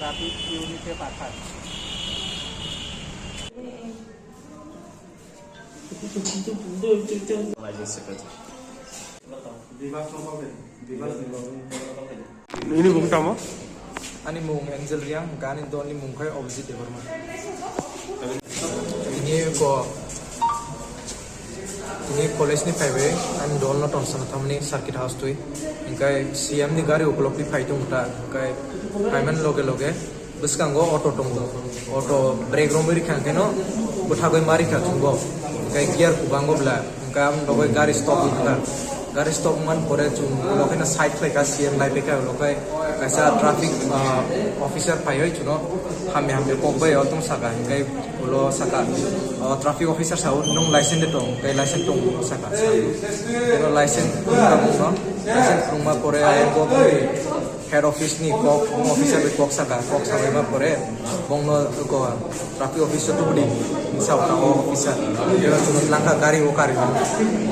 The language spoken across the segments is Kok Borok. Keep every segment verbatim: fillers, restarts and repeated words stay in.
Traffic unit-e pathar. Ini bung tamo? Ani mung Angel Riang, gani doni mung khai Abhijit Debbarma. Ini ko, ini college ni phaibai, ani dol no tonsana thamni circuit house twi. Hingkai C M ni gari ukulok ni phai tung ta, hingkai phaiman loge loge. Bwskango auto tongo. Auto brake romwi rikha hwnkhe no bwthagwi ma rikha thungo. Hwnkhe gear kubango bwla. Hwnkhe aboni bagwi gari stop wngkha. Gari stop wngmani pore chwng ulo kheno side khlaikha, C M naipaikha, ulo khe kaisa traffic, ah, officer phaiwi chwngno hamya hamya kok bai o tong saka. Hwnkhe ulo saka, o traffic officer sao, "Nwng license de tong?" Hwnkhe, "License tongo," saka. Keno license phunukha bukno. License phunukma pore ayang bo bini head office ni kok, officer bai kok saka, kok sabaima pore bongno ko traffic office o tubudi sa ota o officer. Keno chwng langkha gari o kari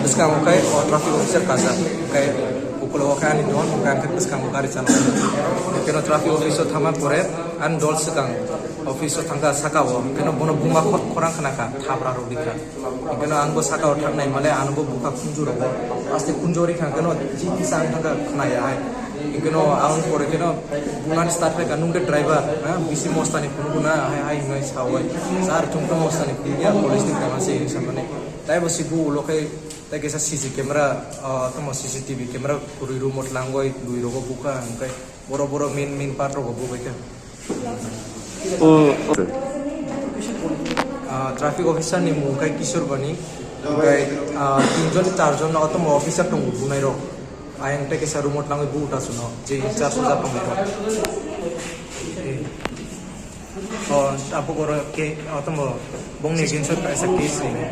bwskango khe o traffic officer kaisa khe ukulo o khe ani don, hwnkhe ang khe bwskango gari chalo. Keno traffic office o thangma pore ani dol swkang office o thangkha saka o, keno bono buma khor-, khorang khnakha, thabra rw rikha. Hingkeno ang bo saka o thang nai male, ano bo bukha khunju rogo. Aste khunju ri khang keno, ji kisa ang thangkha khna ya hai. Hingkeno ang pore keno, bulan start khlai ka, "Nung de driver, ha? Bisi mostani phunukgo na?" hai, hai, hinwi sa oi. "Sir, chwng to mostani phunukya, police ni phone ase," hinwi sa mani. Tai bo si bu ulo khe, tai kisa C C camera, ah, tamo C C T V camera kwrwi room o tlangwi, dui rogo bukha, hingkai boro boro main, main part rogo bubaikha. Hmm, okay. Ah, traffic officer ni mung khe Kishore Bani, hingkai, ah, tinjon, charjon no otomo officer tongo bunai rok. Ayang tei kisa room o tlangwi bu uta suno, je in charge o ja tongo. Oh, abo goro ke, otomo bongni against o kaisa case ni.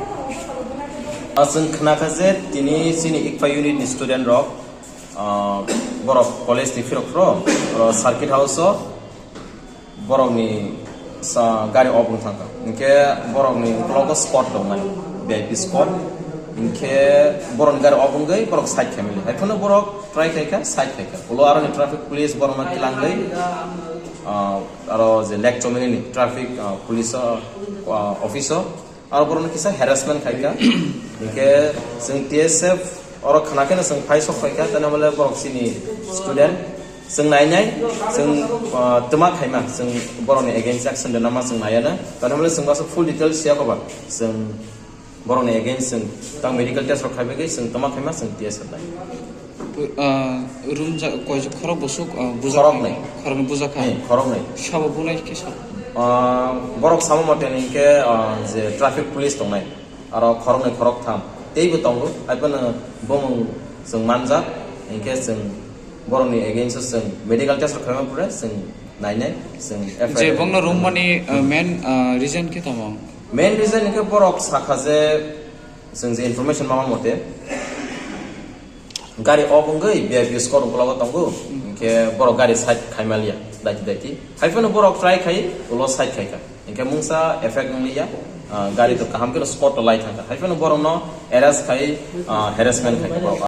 Ah, chwng khna kha je tini chini ICFA unit ni student rok, ah, borok college ni phirok phro, oro circuit house o, borokni sa gari off wng thangkha. Hinkhe borokni uklogo spot tongmani, V I P spot. Hinkhe borokni gari off wngwi borok side khaimani. Haiphano borok try khaikha, side khaikha. Ulo aroni traffic police borokno kilangwi, ah, aro je Lake Chomini ni traffic, ah, police o, ah, office o Aro borokno kisa harassment khaikha. Hinkhe chwng T S F oro khna kheno chwng phai sok phaikha, tei namole borok chini student. Chwng nainai, chwng, ah, twma khaima, chwng borokni against action rwna ma chwng naiya na. Tei namole chwng baso full details siya koba. Chwng borokni against chwng tang medical test rok khaibai khe chwng twma khaima chwng T S F nai. Ah, room ja-, koi khorok bwswk, ah, buja Khoroknwi. Khoroknwi buja kha. Eh, khoroknwi. Sabo bunai khe sabo. Ah, borok samo mote hinkhe, ah, je traffic police tongnai, aro khoroknwi khoroktham teibo tongo, haiphano bumung chwng manjak, hinkhe chwng borokni against o chwng medical test rok khaima pore chwng nainai, chwng F I R. Je bongno room mani, ah, main, ah, reason khe tamo? Main reason hinkhe borok sakha je chwng je information mama mote, gari off wngwi V I P squad ukologo tongo, hinkhe borok gari side khaimaliya, daiti daiti. Haiphano borok try khai, ulo side khaikha. Hinkhe mungsa effect wngliya, ah, gari to kaham kheno spot o lai thangkha. Haiphano borokno arrest khai, ah, harassment khaikha borok.